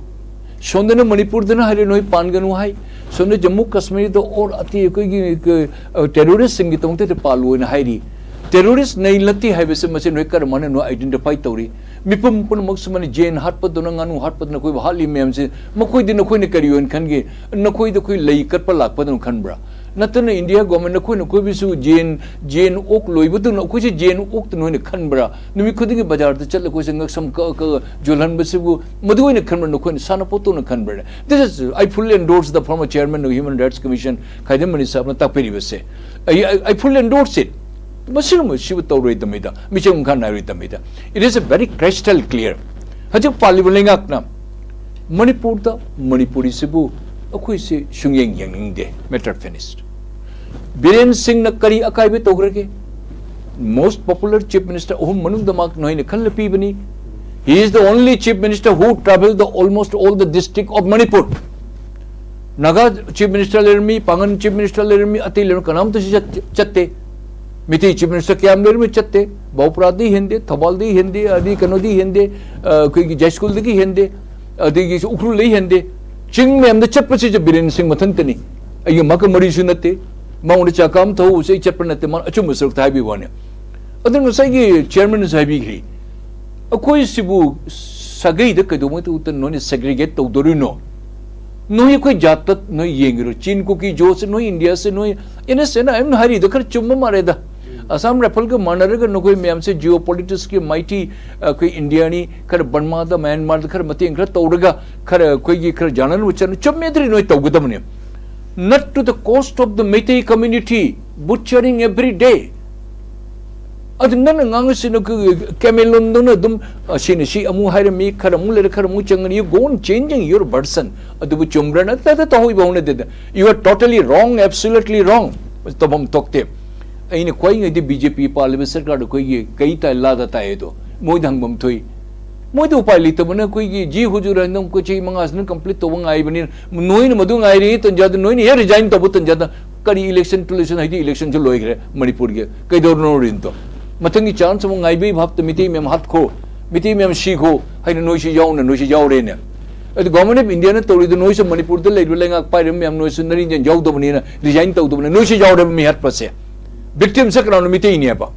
ꯁꯣꯝꯗꯅ ꯃꯅꯤꯄꯨꯔꯗꯅ ꯍꯥꯏꯔꯦ ꯅꯣꯏ ꯄꯥꯟꯒꯅꯨ ꯍꯥꯏ, ꯁꯣꯝꯗ ꯖꯝꯃꯨ ꯀꯥꯁꯃꯤꯔꯗ or ꯑꯇꯩ ꯑꯩꯈꯣꯏꯒꯤ, ꯑ, terrorist ꯁꯤꯡꯒꯤꯗꯃꯛꯇꯗꯤ ꯄꯥꯜꯂꯣꯏꯅ ꯍꯥꯏꯔꯤ꯫ Terrorist ꯅꯩ ꯅꯠꯇꯦ ꯍꯥꯏꯕꯁꯦ ꯃꯁꯤ ꯅꯣꯏ ꯀꯔꯝ ꯍꯥꯏꯅ ꯅꯣꯏ identify ꯇꯧꯔꯤ? ꯃꯤꯄꯨꯝ ꯄꯨꯝꯅꯃꯛ ꯁꯨꯃꯥꯏꯅ ꯌꯦꯟ ꯍꯥꯠꯄꯗꯧꯅ, ꯉꯥꯅꯨ ꯍꯥꯠꯄꯗꯧꯅ ꯑꯩꯈꯣꯏꯕꯨ ꯍꯥꯠꯂꯤ ꯃꯌꯥꯝꯁꯦ, ꯃꯈꯣꯏꯗꯤ ꯅꯈꯣꯏꯅ ꯀꯔꯤ ꯑꯣꯏꯅ ꯈꯟꯒꯦ? ꯅꯈꯣꯏꯗ ꯑꯩꯈꯣꯏ ꯂꯩ ꯀꯠꯄ ꯂꯥꯛꯄꯗꯧꯅ ꯈꯟꯕ꯭ꯔꯥ? ꯅꯠꯇꯅ India government ꯅꯈꯣꯏ, ꯅꯈꯣꯏꯕꯨꯁꯨ ꯌꯦꯟ, ꯌꯦꯟ ꯑꯣꯛ ꯂꯣꯏꯕꯗꯧꯅ ꯑꯩꯈꯣꯏꯁꯦ ꯌꯦꯟ ꯑꯣꯛꯇ ꯅꯣꯏꯅ ꯈꯟꯕ꯭ꯔꯥ? ꯅꯨꯃꯤꯠ ꯈꯨꯗꯤꯡꯒꯤ ꯕꯖꯥꯔꯗ ꯆꯠꯂꯒ ꯑꯩꯈꯣꯏꯁꯦ ꯉꯛꯁꯝ ꯀꯛꯑ ꯀꯛꯑ ꯌꯣꯜꯍꯟꯕꯁꯤꯕꯨ ꯃꯗꯨ ꯑꯣꯏꯅ ꯈꯟꯕ꯭ꯔꯥ? ꯅꯈꯣꯏꯅ ꯁꯥꯟꯅꯄꯣꯠꯇꯧꯅ ꯈꯟꯕ꯭ꯔꯥ? This is, I fully endorse the former chairman of Human Rights Commission, Khaidem Mani ꯁꯥꯍꯕꯅ ꯇꯥꯛꯄꯤꯔꯤꯕꯁꯦ꯫ I, I, I fully endorse it. ꯃꯁꯤꯒꯨꯝꯕ ꯁꯤꯕꯨ ꯇꯧꯔꯣꯏꯗꯕꯅꯤꯗ, ꯃꯤꯆꯪ ꯃꯤꯈꯥ ꯅꯥꯏꯔꯣꯏꯗꯕꯅꯤꯗ꯫ It is a very crystal clear. ꯍꯧꯖꯤꯛ ꯄꯥꯜꯂꯤꯕ ꯂꯩꯉꯥꯛꯅ ꯃꯅꯤꯄꯨꯔꯗ ꯃꯅꯤꯄꯨꯔꯤꯁꯤꯕꯨ ꯑꯩꯈꯣꯏꯁꯦ ꯁꯨꯡꯌꯦꯡ ꯌꯦꯡꯅꯤꯡꯗꯦ꯫ Matter finished. ꯕꯤꯔꯦꯟ ꯁꯤꯡꯅ ꯀꯔꯤ ꯑꯀꯥꯏꯕ ꯇꯧꯈ꯭ꯔꯒꯦ? Most popular chief minister ꯑꯍꯨꯝ ꯃꯅꯨꯡꯗ ꯃꯍꯥꯛ ꯅꯣꯏꯅ ꯈꯜꯂ ꯄꯤꯕꯅꯤ꯫ He is the only chief minister who travelled the almost all the district of Manipur. Naga chief minister ꯂꯩꯔꯝꯃꯤ, ꯄꯥꯡꯒꯟ chief minister ꯂꯩꯔꯝꯃꯤ, ꯑꯇꯩ ꯂꯩꯔꯝꯃꯤ, ꯀꯅꯥꯝꯇꯁꯨ ꯆꯠ-, ꯆꯠꯇꯦ꯫ ꯃꯤꯇꯩ chief minister ꯀꯌꯥꯝ ꯂꯩꯔꯝꯃꯤ, ꯆꯠꯇꯦ꯫ ꯕꯥꯎꯄ꯭ꯔꯥꯗꯤ ꯍꯦꯟꯗꯦ, ꯊꯧꯕꯥꯜꯗꯤ ꯍꯦꯟꯗꯦ, ꯑꯗꯩ ꯀꯩꯅꯣꯗꯤ ꯍꯦꯟꯗꯦ, ꯑ, ꯑꯩꯈꯣꯏꯒꯤ ꯖꯥꯏꯁ꯭ꯀꯨꯜꯗꯒꯤ ꯍꯦꯟꯗꯦ, ꯑꯗꯒꯤ ꯎꯈ꯭ꯔꯨꯜꯗꯒꯤ ꯍꯦꯟꯗꯦ꯫ ꯆꯤꯡ ꯃꯌꯥꯝꯗ ꯆꯠꯄꯁꯤꯁꯨ ꯕꯤꯔꯦꯟ ꯁꯤꯡ ꯃꯊꯟꯇꯅꯤ꯫ ꯑꯩꯒꯤ ꯃꯀ ꯃꯔꯤꯁꯨ ꯅꯠꯇꯦ꯫ ꯃꯉꯣꯟꯗ ꯆꯥꯛꯀꯥꯝ ꯊꯧꯕꯁꯦ ꯑꯩ ꯆꯠꯄ ꯅꯠꯇꯦ, ꯃꯥꯅ ꯑꯆꯨꯝꯕ ꯁꯔꯨꯛꯇ ꯍꯥꯏꯕꯤꯕ ꯋꯥꯅꯤ꯫ ꯑꯗꯨ ꯉꯁꯥꯏꯒꯤ chairman ꯅꯁꯨ ꯍꯥꯏꯕꯤꯈ꯭ꯔꯦ, ꯑꯩꯈꯣꯏꯁꯤꯕꯨ ꯁꯥꯒꯩꯗ ꯀꯩꯗꯧꯉꯩꯗ ꯅꯣꯏꯅ ꯁꯦꯒ꯭ꯔꯤꯒꯦꯠ ꯇꯧꯗꯣꯔꯤꯅꯣ? ꯅꯣꯏ ꯑꯩꯈꯣꯏ ꯖꯥꯠꯇ ꯅꯣꯏ ꯌꯦꯡꯉꯤꯔꯣ? ꯆꯤꯟ ꯀꯨꯀꯤ ꯖꯣꯁꯦ ꯅꯣꯏ ꯏꯟꯗꯤꯌꯥꯁꯦ ꯅꯣꯏ ꯑꯦꯟ ꯑꯦꯁ ꯑꯦꯟ ꯑꯥꯏ ꯑꯦꯝꯅ ꯍꯥꯏꯔꯤꯗꯣ ꯈꯔ ꯆꯨꯝꯕ ꯃꯥꯜꯂꯦꯗ꯫ ꯑꯁꯥꯝ ꯔꯥꯏꯐꯜꯒ ꯃꯥꯟꯅꯔꯒ ꯅꯈꯣꯏ ꯃꯌꯥꯝꯁꯦ ꯖꯤꯑꯣ ꯄꯣꯂꯤꯇꯤꯛꯁꯀꯤ ꯃꯥꯏꯇꯤ ꯑꯩꯈꯣꯏ ꯏꯟꯗꯤꯌꯥꯅꯤ, ꯈꯔ ꯕꯔꯃꯥꯗ ꯃꯌꯥꯟꯃꯥꯔꯗ ꯈꯔ ꯃꯇꯦꯡ ꯈꯔ ꯇꯧꯔꯒ ꯈꯔ ꯑꯩꯈꯣꯏꯒꯤ ꯈꯔ ꯌꯥꯅꯅꯕ ꯆꯠꯅ ꯆꯨꯝꯃꯦꯗ꯭ꯔꯤ ꯅꯣꯏ ꯇꯧꯒꯗꯕꯅꯤ꯫ Not to the cost of the Meitei community, butchering every day. ꯑꯗꯨ ꯅꯪꯅ ꯉꯥꯡꯉꯤꯁꯤꯅ ꯀꯦꯃꯦꯂꯣꯟꯗꯧꯅ ꯑꯗꯨꯝ ꯑꯁꯤꯅ ꯁꯤ ꯑꯃꯨꯛ ꯍꯥꯏꯔꯝꯃꯤ, ꯈꯔ ꯑꯃꯨꯛ ꯂꯩꯔ ꯈꯔ ꯑꯃꯨꯛ ꯆꯪꯒꯅꯤ, you go on changing your version. ꯑꯗꯨꯕꯨ ꯆꯨꯝꯕ꯭ꯔꯥ? ꯅꯠꯇ꯭ꯔꯗ ꯇꯧꯍꯣꯏꯕ ꯍꯧꯅꯗꯦꯗ꯫ You are totally wrong, absolutely wrrong. ꯇꯧꯐꯝ ꯊꯣꯛꯇꯦ꯫ ꯑꯩꯅ ꯈ꯭ꯋꯥꯏꯉꯩꯗꯤ ꯕꯤ ꯖꯦ ꯄꯤ ꯄꯥꯜꯂꯤꯕ ꯁꯔꯀꯥꯔꯗ ꯑꯩꯈꯣꯏꯒꯤ ꯀꯩ ꯇꯥꯏ ꯂꯥꯗ ꯇꯥꯏ ꯑꯗꯣ ꯃꯣꯏꯗ ꯍꯪꯐꯝ ꯊꯣꯛꯏ꯫ ꯃꯣꯏꯗ ꯎꯄꯥꯏ ꯂꯩꯇꯕꯅ ꯑꯩꯈꯣꯏꯒꯤ ꯖꯤ ꯍꯨꯖꯨꯔ ꯍꯥꯏꯅ ꯑꯩꯈꯣꯏ ꯆꯍꯤ ꯃꯉꯥꯁꯤꯅ ꯀꯝꯄ꯭ꯂꯤꯠ ꯇꯧꯕ ꯉꯥꯏꯕꯅꯤꯅ ꯅꯣꯏꯅ ꯃꯗꯨ ꯉꯥꯏꯔꯤꯉꯩ ꯇꯟꯖꯥꯗ ꯅꯣꯏꯅ ꯍꯦꯛ ꯔꯤꯖꯥꯏꯟ ꯇꯧꯕ ꯇꯟꯖꯥꯗ ꯀꯔꯤ ꯏꯂꯦꯛꯁꯟ ꯇꯨꯂꯦꯛꯁꯟ ꯍꯥꯏꯗꯤ ꯏꯂꯦꯛꯁꯟꯁꯨ ꯂꯣꯏꯈ꯭ꯔꯦ ꯃꯅꯤꯄꯨꯔꯒꯤ ꯀꯩꯗꯧꯔꯨꯅꯣ ꯔꯤꯟꯇꯣ? ꯃꯊꯪꯒꯤ ꯆꯥꯟꯁ ꯑꯃꯨꯛ ꯉꯥꯏꯕꯩ ꯚꯥꯞꯇ ꯃꯤꯇꯩ ꯃꯌꯥꯝ ꯍꯥꯠꯈꯣ, ꯃꯤꯇꯩ ꯃꯌꯥꯝ ꯁꯤꯈꯣ ꯍꯥꯏꯅ ꯅꯣꯏꯁꯨ ꯌꯥꯎꯅ ꯅꯣꯏꯁꯨ ꯌꯥꯎꯔꯦꯅꯦ꯫ ꯑꯗꯨ ꯒꯣꯚꯔꯟꯃꯦꯟ ꯑꯣꯐ ꯏꯟꯗꯤꯌꯥꯅ ꯇꯧꯔꯤꯗꯣ ꯅꯣꯏꯁꯨ ꯃꯅꯤꯄꯨꯔꯗ ꯂꯩꯔꯤꯕ ꯂꯩꯉꯥꯛ ꯄꯥꯏꯔꯤꯕ ꯃꯌꯥꯝ ꯅꯣꯏꯁꯨ ꯅꯔꯤꯟꯖꯟ ꯌꯥꯎꯗꯕꯅꯤꯅ ꯔꯤꯖꯥꯏꯟ ꯇꯧꯗꯕꯅꯤꯅ ꯅꯣꯏꯁꯨ ꯌꯥꯎꯔꯦꯕ ꯃꯤ ꯍꯥꯠꯄꯁꯦ꯫ ꯚꯤꯛꯇꯤꯝꯁꯦ ꯀꯅꯥꯅꯣ? ꯃꯤꯇꯩꯅꯦꯕ꯫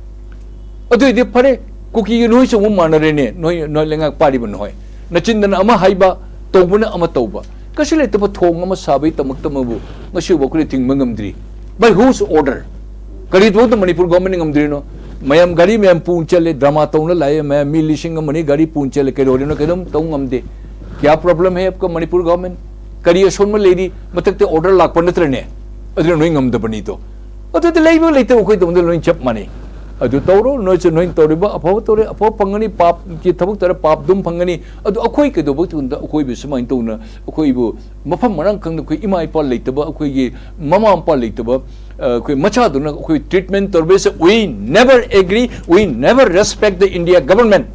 ꯑꯗꯨꯏꯗꯤ ꯐꯔꯦ, ꯀꯨꯀꯤꯒꯤ ꯅꯣꯏꯁꯨ ꯑꯃꯨꯛ ꯃꯥꯟꯅꯔꯦꯅꯦ, ꯅꯣꯏ ꯅꯣꯏ ꯂꯩꯉꯥꯛ ꯄꯥꯏꯔꯤꯕ ꯅꯣꯏ꯫ ꯅꯆꯤꯟꯗꯅ ꯑꯃ ꯍꯥꯏꯕ, ꯇꯧꯕꯅ ꯑꯃ ꯇꯧꯕ꯫ ꯀꯩꯁꯨ ꯂꯩꯇꯕ ꯊꯣꯡ ꯑꯃ ꯁꯥꯕꯒꯤ ꯇꯃꯛꯇꯃꯕꯨ ꯉꯁꯤꯐꯥꯎ ꯑꯩꯈꯣꯏꯅ ꯊꯤꯡꯕ ꯉꯝꯗ꯭ꯔꯤ꯫ By whose order? ꯀꯔꯤ ꯊꯕꯛꯇ ꯃꯅꯤꯄꯨꯔ ꯒꯣꯚꯔꯟꯃꯦꯟꯅ ꯉꯝꯗ꯭ꯔꯤꯅꯣ? ꯃꯌꯥꯝ ꯒꯥꯔꯤ ꯃꯌꯥꯝ ꯄꯨꯅ ꯆꯠꯂꯦ, ꯗ꯭ꯔꯃꯥ ꯇꯧꯅ ꯂꯥꯛꯑꯦ, ꯃꯌꯥꯝ ꯃꯤ ꯂꯤꯁꯤꯡ ꯑꯃꯅꯤ ꯒꯥꯔꯤ ꯄꯨꯅ ꯆꯠꯂꯦ, ꯀꯩꯗꯧꯔꯤꯅꯣ? ꯀꯩꯗꯧꯝ ꯇꯧ ꯉꯝꯗꯦ꯫ क्या प्रॉब्लम है आपका मणिपुर गवर्नमेंट? ꯀꯔꯤ ꯑꯁꯣꯟꯕ ꯂꯩꯔꯤ? ꯃꯊꯛꯇ ꯑꯣꯔꯗꯔ ꯂꯥꯛꯄ ꯅꯠꯇ꯭ꯔꯅꯦ? ꯑꯗꯨꯅ ꯅꯣꯏ ꯉꯝꯗꯕꯅꯤꯗꯣ꯫ ꯑꯗꯨꯗꯤ ꯂꯩꯕ ꯂꯩꯇꯕ ꯑꯩꯈꯣꯏ ꯇꯧꯕꯗ ꯂꯣꯏ ꯆꯞ ꯃꯥꯟꯅꯩ꯫ ꯑꯗꯨ ꯇꯧꯔꯣ, ꯅꯣꯏꯁꯨ ꯅꯣꯏꯅ ꯇꯧꯔꯤꯕ ꯑꯐꯕ ꯇꯧꯔꯦ, ꯑꯐꯕ ꯐꯪꯒꯅꯤ, ꯄꯥꯞꯀꯤ ꯊꯕꯛ ꯇꯧꯔꯦ, ꯄꯥꯞ ꯑꯗꯨꯝ ꯐꯪꯒꯅꯤ꯫ ꯑꯗꯨ ꯑꯩꯈꯣꯏ ꯀꯩꯗꯧꯕ ꯇꯧꯕꯗ ꯑꯩꯈꯣꯏꯕꯨ ꯁꯨꯃꯥꯏꯅ ꯇꯧꯅ ꯑꯩꯈꯣꯏꯕꯨ ꯃꯐꯝ ꯃꯔꯥꯡ ꯈꯪꯗ ꯑꯩꯈꯣꯏ ꯏꯃꯥ ꯏꯄꯥ ꯂꯩꯇꯕ, ꯑꯩꯈꯣꯏꯒꯤ ꯃꯃꯥ ꯃꯄꯥ ꯂꯩꯇꯕ, ꯑ, ꯑꯩꯈꯣꯏ ꯃꯆꯥꯗꯨꯅ ꯑꯩꯈꯣꯏ treatment ꯇꯧꯔꯤꯕꯁꯦ, we never agree, we never respect the India government.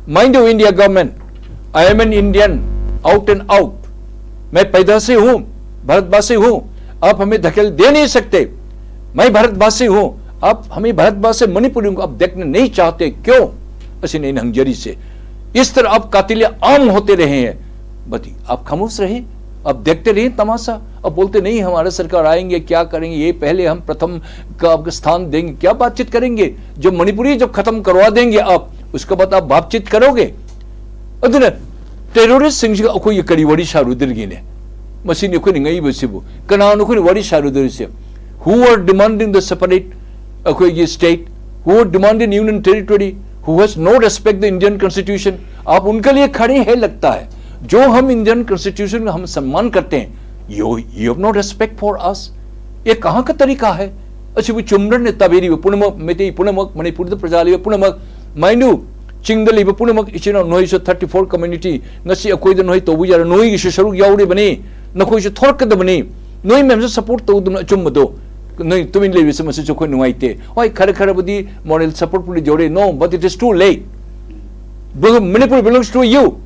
Mind you, India government, I am an Indian, out and out. मैं पैदा से हूँ, भारतवासी हूँ, आप हमें धकेल दे नहीं सकते। मैं भारतवासी हूँ, आप हमें भारतवासी मणिपुरियों को आप देखना नहीं चाहते क्यों? ऐसे नहीं हंगजरी से इस तरह आप कातिल आम होते रहे हैं, बती आप खामोश रहे, आप देखते रहे तमाशा। अब बोलते नहीं हमारा सरकार आएंगे, क्या करेंगे, ये पहले हम प्रथम का आपको स्थान देंगे, क्या बातचीत करेंगे? जो मणिपुरी जब खत्म करवा देंगे आप, उसके बाद आप बातचीत करोगे? ꯑꯗꯨꯅ ꯇꯦꯔꯣꯔꯤꯁꯁꯤꯡꯁꯤꯒ ꯑꯩꯈꯣꯏꯒꯤ ꯀꯔꯤ ꯋꯥꯔꯤ ꯁꯥꯔꯨꯗꯣꯔꯤꯒꯦꯅꯦ? ꯃꯁꯤꯅꯤ ꯑꯩꯈꯣꯏꯅ ꯉꯛꯏꯕꯁꯤꯕꯨ꯫ ꯀꯅꯥꯅꯣ ꯑꯩꯈꯣꯏꯅ ꯋꯥꯔꯤ ꯁꯥꯔꯨꯗꯣꯔꯤꯁꯦ? Who are demanding the separate ꯑꯩꯈꯣꯏꯒꯤ state? Who are demanding union territory? Who has no respect the Indian constitution? आप उनके लिए खड़े हैं लगता है। जो हम इंडियन कॉन्स्टिट्यूशन का हम सम्मान करते हैं, you you have no respect for us. ये कहाँ का तरीका है? ꯑꯁꯤꯕꯨ ꯆꯨꯝꯕ꯭ꯔꯅꯦ? ꯇꯥꯕꯤꯔꯤꯕ ꯄꯨꯝꯅꯃꯛ, ꯃꯩꯇꯩ ꯄꯨꯝꯅꯃꯛ, ꯃꯅꯤꯄꯨꯔꯗ ꯄ꯭ꯔꯖꯥ ꯂꯩꯕ ꯄꯨꯝꯅꯃꯛ, mind you, ꯆꯤꯡꯗ ꯂꯩꯕ ꯄꯨꯝꯅꯃꯛ, ꯏꯆꯤꯟ ꯏꯅꯥꯎ ꯅꯣꯏꯁꯨ thirty four community, ꯉꯁꯤ ꯑꯩꯈꯣꯏꯗ ꯅꯣꯏ ꯇꯧꯕ ꯌꯥꯔꯣꯏ, ꯅꯣꯏꯒꯤꯁꯨ ꯁꯔꯨꯛ ꯌꯥꯎꯔꯤꯕꯅꯤ, ꯅꯈꯣꯏꯁꯨ ꯊꯣꯔꯛꯀꯗꯕꯅꯤ꯫ ꯅꯣꯏ ꯃꯌꯥꯝꯁꯨ ꯁꯞꯄꯣꯔꯠ ꯇꯧꯗꯨꯅ ꯑꯆꯨꯝꯕꯗꯣ, ꯅꯣꯏ ꯇꯨꯃꯤꯟ ꯂꯩꯕꯁꯦ ꯃꯁꯤꯁꯨ ꯑꯩꯈꯣꯏ ꯅꯨꯡꯉꯥꯏꯇꯦ꯫ ꯍꯣꯏ, ꯈꯔ ꯈꯔꯕꯨꯗꯤ ꯃꯣꯔꯦꯜ ꯁꯞꯄꯣꯔꯠꯄꯨꯗꯤ ꯌꯧꯔꯦ, no, but it is too late. Manipur belongs to you.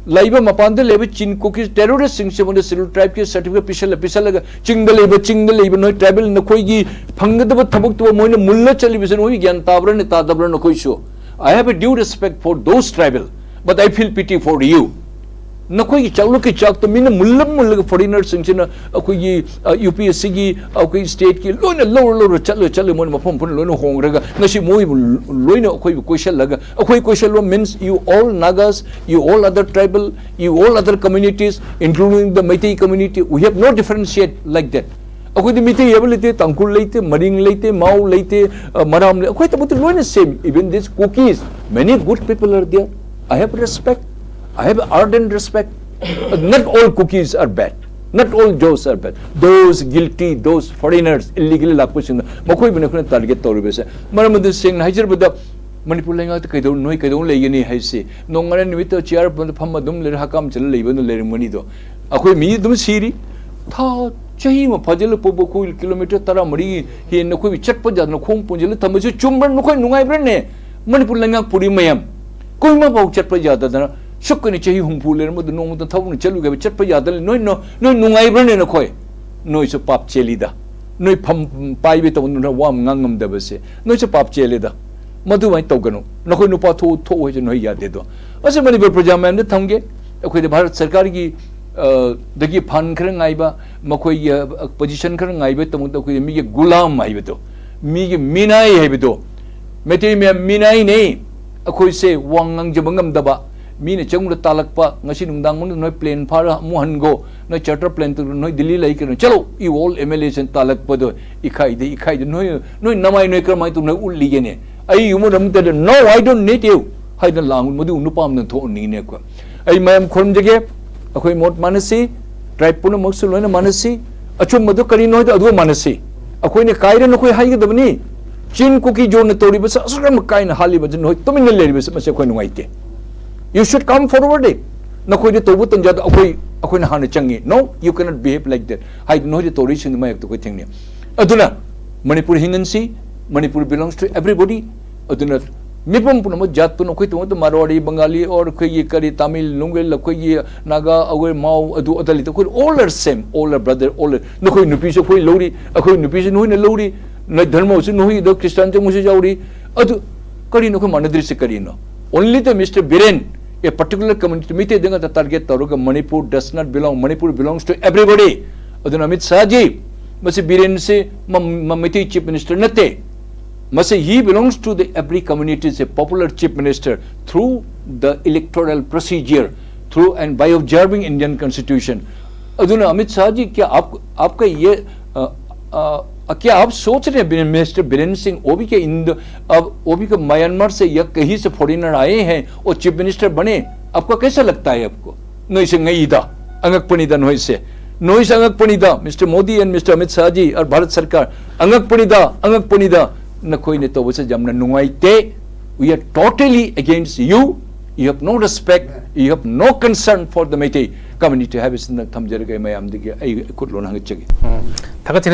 ꯂꯩꯕ ꯃꯄꯥꯟꯗ ꯂꯩꯕ ꯆꯤꯟ ꯀꯨꯀꯤ ꯇꯦꯔꯣꯔꯤꯁꯁꯤꯡꯁꯦ ꯃꯣꯏꯅ ꯁꯦꯗꯨꯜ ꯇ꯭ꯔꯥꯏꯕꯀꯤ ꯁꯥꯔꯇꯤꯐꯤꯀꯦꯠ ꯄꯤꯁꯜꯂ ꯄꯤꯁꯜꯂꯒ, ꯆꯤꯡꯗ ꯂꯩꯕ, ꯆꯤꯡꯗ ꯂꯩꯕ ꯅꯣꯏ ꯇ꯭ꯔꯥꯏꯕꯦꯜ, ꯅꯈꯣꯏꯒꯤ ꯐꯪꯒꯗꯕ ꯊꯕꯛꯇꯨꯕꯨ ꯃꯣꯏꯅ ꯃꯨꯜꯂ ꯆꯠꯂꯤꯕꯁꯦ ꯅꯣꯏ ꯒ꯭ꯌꯥꯟ ꯇꯥꯕ꯭ꯔꯥ ꯅꯠꯇꯕ꯭ꯔꯥ? ꯅꯈꯣꯏꯁꯨ, I have a due respect for those tribal, but I feel pity for you. ꯅꯈꯣꯏꯒꯤ ꯆꯥꯛꯂꯨꯛꯀꯤ ꯆꯥꯛꯇꯣ ꯃꯤꯅ ꯃꯨꯜꯂ ꯃꯨꯜꯂꯒ ꯐꯣꯔꯤꯅꯔꯁꯤꯡꯁꯤꯅ ꯑꯩꯈꯣꯏꯒꯤ, ꯌꯨ ꯄꯤ ꯑꯦꯁ ꯁꯤꯒꯤ, ꯑꯩꯈꯣꯏ ꯁ꯭ꯇꯦꯠꯀꯤ ꯂꯣꯏꯅ ꯂꯧꯔ ꯂꯧꯔ ꯆꯠꯂ ꯆꯠꯂ ꯃꯣꯏꯅ ꯃꯐꯝ ꯃꯐꯝ ꯂꯣꯏꯅ ꯍꯣꯡꯈ꯭ꯔꯒ ꯉꯁꯤ ꯃꯣꯏꯕꯨ ꯂꯣꯏꯅ ꯑꯩꯈꯣꯏꯕꯨ ꯀꯣꯏꯁꯜꯂꯒ, ꯑꯩꯈꯣꯏ ꯀꯣꯏꯁꯜꯂꯣ means you all Nagas, you all other tribal, you all other communities, including the Meitei community, we have no differentiate like that. ꯑꯩꯈꯣꯏꯗꯤ ꯃꯤꯇꯩ ꯍꯥꯏꯕ ꯂꯩꯇꯦ, ꯇꯥꯡꯈꯨꯜ ꯂꯩꯇꯦ, ꯃꯔꯤꯡ ꯂꯩꯇꯦ, ꯃꯥꯎ ꯂꯩꯇꯦ, ꯑ, ꯃꯔꯥꯝ ꯂꯩ, ꯑꯩꯈꯣꯏ ꯊꯕꯛꯇꯤ ꯂꯣꯏꯅ same. Even this Kukis, many good people are there. I have respect. I have ardent respect. Not all Kukis are bad. Not all Jaws are bad. Those guilty, those foreigners, illegally ꯂꯥꯛꯄꯁꯤꯡꯅ, ꯃꯈꯣꯏꯕꯨꯅ ꯑꯩꯈꯣꯏꯅ target ꯇꯧꯔꯤꯕꯁꯦ꯫ ꯃꯔꯝ ꯑꯗꯨ ꯁꯦꯡꯅ ꯍꯥꯏꯖꯔꯕꯗ, ꯃꯅꯤꯄꯨꯔ ꯂꯩꯉꯥꯛꯇ ꯀꯩꯗꯧ-, ꯅꯣꯏ ꯀꯩꯗꯧ ꯂꯩꯒꯅꯤ ꯍꯥꯏꯁꯤ? ꯅꯣꯡꯉꯥꯟꯅ ꯅꯨꯃꯤꯠꯇ ꯆꯤꯌꯥꯔ ꯐꯝꯃ ꯑꯗꯨꯝ ꯂꯩꯔ, ꯍꯀꯥꯝ ꯆꯜꯂ ꯂꯩꯕꯅ ꯂꯩꯔꯝꯒꯅꯤꯗꯣ꯫ ꯑꯩꯈꯣꯏ ꯃꯤ ꯑꯗꯨꯝ ꯁꯤꯔꯤ꯫ ꯊꯥ, ꯆꯍꯤ ꯑꯃ ꯐꯥꯖꯤꯜꯂꯛꯄꯕꯨ ꯑꯩꯈꯣꯏ ꯀꯤꯂꯣꯃꯤꯇꯔ ꯇꯔꯥꯃꯔꯤ ꯍꯦꯟꯅ ꯑꯩꯈꯣꯏ ꯆꯠꯄ ꯌꯥꯗꯅ ꯈꯣꯡ ꯄꯨꯟꯁꯤꯜꯂ ꯊꯝꯕꯁꯤ ꯆꯨꯝꯕ꯭ꯔꯥ? ꯅꯈꯣꯏ ꯅꯨꯡꯉꯥꯏꯕ꯭ꯔꯥꯅꯦ? ꯃꯅꯤꯄꯨꯔ ꯂꯩꯉꯥꯛ ꯄꯨꯔꯤ ꯃꯌꯥꯝ ꯀꯣꯏꯃꯥ ꯐꯥꯎ ꯆꯠꯄ ꯌꯥꯗꯗꯅ ꯁꯨꯛꯀꯅꯤ ꯆꯍꯤ ꯍꯨꯝꯐꯨ ꯂꯩꯔꯝꯕꯗꯨ ꯅꯣꯡꯃꯇ ꯊꯕꯛꯅ ꯆꯠꯂꯨꯒꯦ ꯍꯥꯏꯕ ꯆꯠꯄ ꯌꯥꯗꯅ ꯅꯣꯏ, ꯅꯣ-, ꯅꯣꯏ ꯅꯨꯡꯉꯥꯏꯕ꯭ꯔꯥꯅꯦ ꯅꯈꯣꯏ? ꯅꯣꯏꯁꯨ ꯄꯥꯞ ꯆꯦꯜꯂꯤꯗ꯫ ꯅꯣꯏ ꯐꯝ ꯄꯥꯏꯕ ꯇꯧꯗꯅ ꯋꯥ ꯑꯃ ꯉꯥꯡ ꯉꯝꯗꯕꯁꯦ ꯅꯣꯏꯁꯨ ꯄꯥꯞ ꯆꯦꯜꯂꯤꯗ꯫ ꯃꯗꯨꯃꯥꯏꯅ ꯇꯧꯒꯅꯨ꯫ ꯅꯈꯣꯏ ꯅꯨꯄꯥ ꯊꯣꯛꯎ, ꯊꯣꯛꯎ ꯍꯥꯏꯁꯦ ꯅꯣꯏ ꯌꯥꯗꯦꯗꯣ꯫ ꯑꯁꯤ ꯃꯅꯤꯄꯨꯔ ꯄ꯭ꯔꯖꯥ ꯃꯌꯥꯝꯗ ꯊꯝꯒꯦ꯫ ꯑꯩꯈꯣꯏꯗ ꯚꯥꯔꯠ ꯁꯔꯀꯥꯔꯒꯤ, ꯑ, ꯗꯒꯤ ꯐꯟ ꯈꯔ ꯉꯥꯏꯕ, ꯃꯈꯣꯏꯒꯤ, ꯑ, ꯄꯣꯖꯤꯁꯟ ꯈꯔ ꯉꯥꯏꯕ ꯇꯧꯕꯗ ꯑꯩꯈꯣꯏꯗ ꯃꯤꯒꯤ ꯒꯨꯂꯥꯝ ꯍꯥꯏꯕꯗꯣ, ꯃꯤꯒꯤ ꯃꯤꯅꯥꯏ ꯍꯥꯏꯕꯗꯣ, ꯃꯩꯇꯩ ꯃꯌꯥꯝ ꯃꯤꯅꯥꯏꯅꯦ꯫ ꯑꯩꯈꯣꯏꯁꯦ ꯋꯥ ꯉꯥꯡꯖꯕ ꯉꯝꯗꯕ, ꯃꯤꯅ ꯆꯪꯕꯗ ꯇꯥꯜꯂꯛꯄ, ꯉꯁꯤ ꯅꯨꯡꯗꯥꯡ ꯃꯅꯨꯡꯗ ꯅꯣꯏ plane ꯐꯥꯔ ꯑꯃꯨꯛ ꯍꯟꯒꯣ, ꯅꯣꯏ charter plane ꯇꯨ ꯅꯣꯏ ꯗꯤꯜꯂꯤ ꯂꯩ ꯀꯩꯅꯣ, ꯆꯠꯂꯣ, you all M L As ꯅ ꯇꯥꯜꯂꯛꯄꯗꯣ ꯏꯀꯥꯏꯗꯦ, ꯏꯀꯥꯏꯗꯦ, ꯅꯣꯏ, ꯅꯣꯏ ꯅꯃꯥꯏ ꯅꯣꯏ ꯀꯔꯝꯍꯥꯏꯅ ꯇꯧꯅ ꯎꯠꯂꯤꯒꯦꯅꯦ? ꯑꯩ ꯌꯨꯝ ꯑꯃꯗ, "No, I don't need you" ꯍꯥꯏꯗꯅ ꯂꯥꯡ ꯃꯗꯨ ꯅꯨꯄꯥ ꯑꯃꯅ ꯊꯣꯛꯍꯟꯅꯤꯡꯉꯤꯅꯦ꯫ ꯑꯩꯈꯣꯏ, ꯑꯩ ꯃꯌꯥꯝ ꯈꯨꯔꯨꯝꯖꯒꯦ, ꯑꯩꯈꯣꯏ ꯃꯣꯠ ꯃꯥꯟꯅꯁꯤ, tribe ꯄꯨꯝꯅꯃꯛꯁꯨ ꯂꯣꯏꯅ ꯃꯥꯟꯅꯁꯤ, ꯑꯆꯨꯝꯕꯗꯨ ꯀꯔꯤꯅꯣ ꯍꯥꯏꯗꯣ ꯑꯗꯨ ꯃꯥꯟꯅꯁꯤ꯫ ꯑꯩꯈꯣꯏꯅ ꯀꯥꯏꯔꯦ ꯅꯈꯣꯏ ꯍꯥꯏꯒꯗꯕꯅꯤ꯫ ꯆꯤꯟ ꯀꯨꯀꯤ ꯖꯣꯟꯅ ꯇꯧꯔꯤꯕꯁꯤ, ꯑꯁꯨꯛ ꯌꯥꯝꯅ ꯀꯥꯏꯅ ꯍꯥꯠꯂꯤꯕꯁꯤ, ꯅꯈꯣꯏ ꯇꯨꯃꯤꯟꯅ ꯂꯩꯔꯤꯕꯁꯤ, ꯃꯁꯤ ꯑꯩꯈꯣꯏ ꯅꯨꯡꯉꯥꯏꯇꯦ꯫ You should come forward. ꯅꯈꯣꯏꯅ ꯇꯧꯕ ꯇꯟꯖꯥꯗ ꯑꯩꯈꯣꯏ, ꯑꯩꯈꯣꯏꯅ ꯍꯥꯟꯅ ꯆꯪꯉꯤ꯫ No, you cannot behave like that ꯍꯥꯏꯗꯤ ꯅꯈꯣꯏꯗ ꯇꯧꯔꯤꯁꯤꯡꯗꯨ ꯃꯥꯌꯣꯛꯇ ꯑꯩꯈꯣꯏ ꯊꯦꯡꯅꯩ꯫ ꯑꯗꯨꯅ Manipur ꯍꯤꯡꯍꯟꯁꯤ, Manipur belongs to everybody꯫ ꯑꯗꯨꯅ ꯃꯤꯄꯨꯝ ꯄꯨꯝꯅꯃꯛ ꯖꯥꯠ ꯄꯨꯝꯅꯃꯛ ꯑꯩꯈꯣꯏ ꯇꯣꯉꯥꯟ ꯃꯥꯔꯋꯥꯔꯤ, ꯕꯪꯒꯥꯂꯤ, or ꯑꯩꯈꯣꯏꯒꯤ ꯀꯔꯤ ꯇꯥꯃꯤꯜ, ꯅꯨꯡꯒꯜ, ꯑꯩꯈꯣꯏꯒꯤ ꯅꯥꯒꯥ, ꯑꯩꯈꯣꯏ ꯃꯥꯎ, ꯑꯗꯨ ꯑꯗꯥ ꯂꯩꯇꯦ꯫ ꯑꯩꯈꯣꯏ all are same, all are brother, all are, ꯅꯈꯣꯏ ꯅꯨꯄꯤꯁꯨ ꯑꯩꯈꯣꯏ ꯂꯧꯔꯤ, ꯑꯩꯈꯣꯏ ꯅꯨꯄꯤꯁꯨ ꯅꯈꯣꯏꯅ ꯂꯧꯔꯤ, ꯅꯣꯏ ꯙꯔꯃꯁꯨ ꯅꯈꯣꯏꯗ ꯈ꯭ꯔꯤꯁꯇꯥꯟ ꯆꯪꯕꯁꯨ ꯌꯥꯎꯔꯤ꯫ ꯑꯗꯨ ꯀꯔꯤꯅꯣ ꯑꯩꯈꯣꯏ ꯃꯥꯟꯅꯗ꯭ꯔꯤꯁꯦ ꯀꯔꯤꯅꯣ? Only the Mister Biren, a particular community, ꯃꯩꯇꯩꯗ ꯉꯥꯛꯇ target ꯇꯧꯔꯒ Manipur does not belong, Manipur belongs to everybody꯫ ꯑꯗꯨꯅ ꯑꯃꯤꯠ ꯁꯥꯍꯖꯤ, ꯃꯁꯤ ꯕꯤꯔꯦꯟꯁꯤ ꯃ-, ꯃ-, ꯃꯩꯇꯩ chief minister ꯅꯠꯇꯦ꯫ ꯃꯁꯤ he belongs to the every community, is a popular chief minister through the electoral procedure, through and by observing Indian constitution꯫ ꯑꯗꯨꯅ ꯑꯃꯤꯠ ꯁꯥꯍꯖꯤ, क्या आप, आपका ये, अ, अ, क्या आप सोच रहे हैं, मिस्टर बीरेंद्र सिंह, वो भी क्या इन, अब वो भी क्या म्यांमार से या कहीं से foreigner आए हैं और चीफ मिनिस्टर बने? आपका कैसा लगता है आपको? ꯅꯣꯏꯁꯦ ꯉꯛꯏꯗ, ꯑꯉꯛꯄꯅꯤꯗ ꯅꯣꯏꯁꯦ꯫ ꯅꯣꯏꯁꯦ ꯑꯉꯛꯄꯅꯤꯗ, Mister Modi and Mister Amit Shah ji, or Bharat ꯁꯔꯀꯥꯔ, ꯑꯉꯛꯄꯅꯤꯗ, ꯑꯉꯛꯄꯅꯤꯗ꯫ ꯅꯈꯣꯏꯅ ꯇꯧꯕꯁꯦ ꯌꯥꯝꯅ ꯅꯨꯡꯉꯥꯏꯇꯦ꯫ We are totally against you. You have no respect, you have no concern for the Meitei community ꯍꯥꯏꯕꯁꯤꯅ ꯊꯝꯖꯔꯒ ꯑꯩ ꯃꯌꯥꯝꯗꯒꯤ ꯑꯩ ꯈꯨꯠꯂꯣꯟ ꯍꯪꯒꯠꯆꯒꯦ꯫ ꯎꯝ꯫ ꯊꯥꯒꯠꯆꯔꯤ꯫